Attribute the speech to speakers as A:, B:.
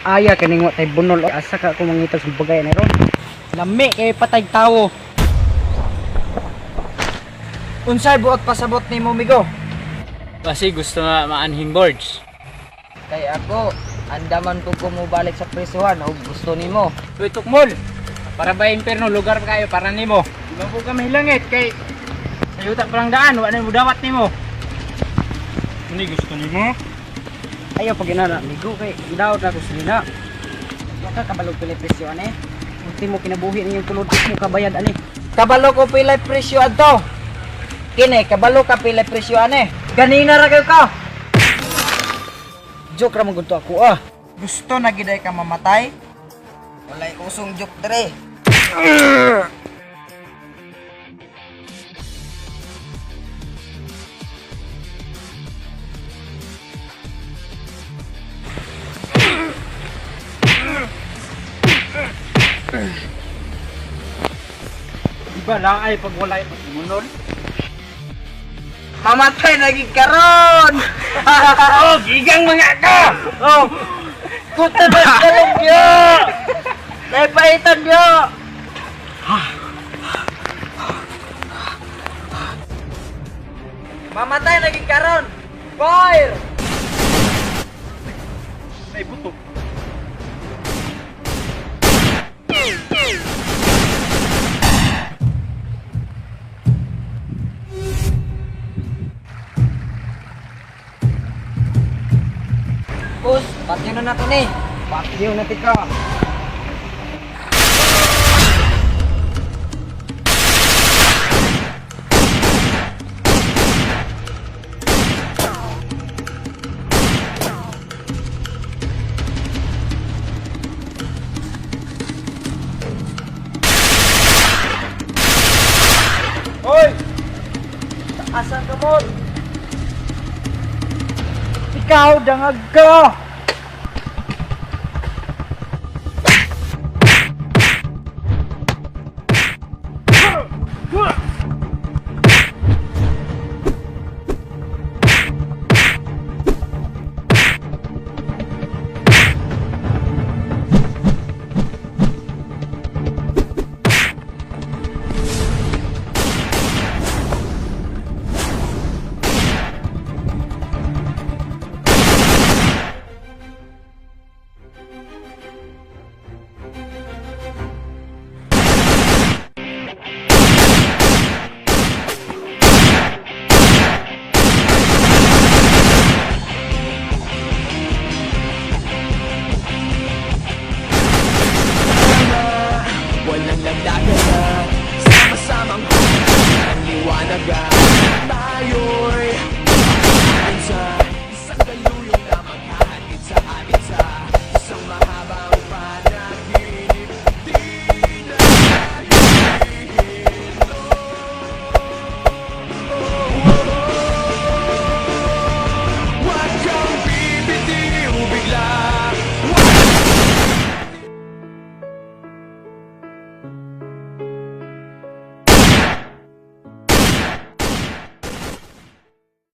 A: Aya kaning wa tay bunol. Asa ka ako mangita sa bagay na ron. Lami kay patay tawo.
B: Unsay buot pasabot nimo, migo?
C: Kasi gusto na maanhing boards.
B: Kay ako, andaman ko kumubalik sa prisuhan og gusto nimo.
C: Uy, tukmol! Para ba imperno, lugar pa kayo para nimo. Di ba po ka mahilangit kay sa yuta pa lang daan, wa na mo dawat nimo. Ano gusto nimo?
A: Ayaw pag inana, migo kay daot na ko sinina. Wa ka kabalog pila presyo ane. Ultimo kinabuhi ninyong tulod mo kabayad ani.
B: Kabalo ko pilay presyo adto. Kini kabalo ka pilay presyo ane. Ganina ra kayo ka.
A: Joke ra man gud to ako ah.
B: Gusto na giday ka mamatay? Walay usong joke dre.
C: Di ba laay pag walay pag imunol?
B: Mamatay na gid karon.
C: Oh, gigang mga ka!
B: Oh. Kuta ba kalong yo? Dai paitan yo. Mamatay na gid karon. Fire!
C: Ay, buto.
B: Boss, patyo na nato ni.
A: Patyo na tika.
B: Hoy! Taasan ka mo.
A: Ikaw dangag ka.